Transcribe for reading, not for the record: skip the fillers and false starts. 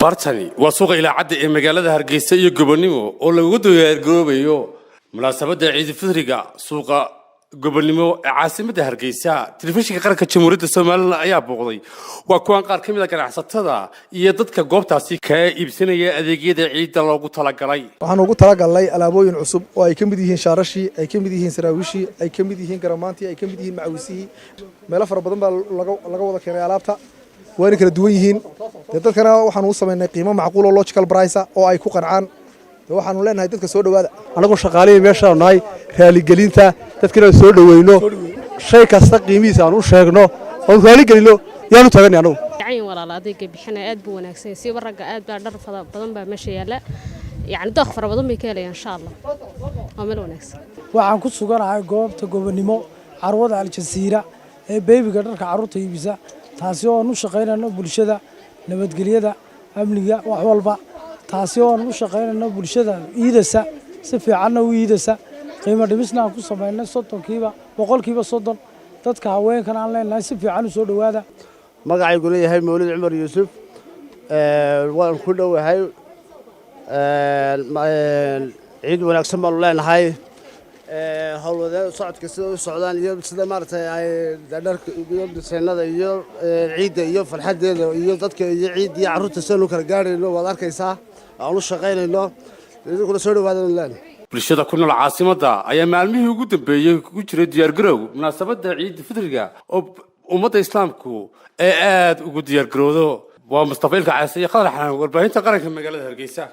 Bartani waa suuqa Ilaacadda ee magaalada Hargeysa iyo Gobonimo oo lagu diyaargaroobayo munaasabadda Ciidulfidriga. Suuqa Gobonimo ee caasimadda Hargeysa, Telefishinka Qaranka Jamhuuriyadda Somaliland ayaa booqday. Waa kuwan qaar ka mid a ganacsatada iyo dadka goobtaasi kaga iibsanaya adeegyada ciidda loogu talagalay. Waxaan ugu talagalnay alaabooyin cusub oo ay ka mid yihiin shaarashii, ay ka mid yihiin saraawiishii, ay ka mid yihiin garamaantii, ay ka mid yihiin macawisihii. Meelo fara badan baa laga wada keenay alaabta, waana kala duwan yihiin. Dee dadkana waxaanu u samaynay qiimo macquul oo logical price oo ay ku qancaan. Dee waxaanu leenahay, dadka soo dhowaada. Anagoo shaqaalihii meeshaanu nahay, raaligelinta dadka inaan soo dhoweyno, shay kasta qiimihiisa aan u sheegno oon raaligelino yaanu taagani anagu. Cayin walaal, adeega bixinaya aad buu wanaagsan yahay. Siiba ragga aad baa dhar fara badan baa meesha yaalla, yacni dooq fara badan bay ka helayaan, insha Allah. Waa meel wanaagsan. Waxaan ku suganahay goobta Gobonimo, carwada Aljasiira ee baby-ga, dharka carruurta iibisa, taasi oo aan u shaqaynayno bulshada, nabadgelyada, amniga, wax walba. Taasi oo aan u shaqaynayno bulshada iidasa, si fiicanna u iidasa. Qiimo dhimisna aan ku samaynay 30kiiba, 30%. Dadka haweenkan aan leenahay, si fiican u soo dhowaada. Magacaygu leeyahay Mawlid Cumar Yuusuf. Waan ku dhowahay. Ciid wanaagsan baanu leenahay. Howlwadeen socodka sida u socdaan iyo sida maaragtay ay dharka iyo dhiseynada iyo ciidda iyo farxaddeeda iyo dadka iyo ciidda iyo carruurta sidaan u kala gaarayno waad arkaysaa, aan u shaqaynayno. Idinkuna soo dhawaadaan leenahay. Bulshada ku nool caasimadda ayaa maalmihii ugu dambeeyey ku jiray diyaargarow munaasabadda Ciidda Fidriga oo ummadda islaamku ee aada ugu diyaargarowdo. Waa Mustafa Ilka Caase iyo Khadar Xanaan, warbaahinta qaranka, magaalada Hargeysa.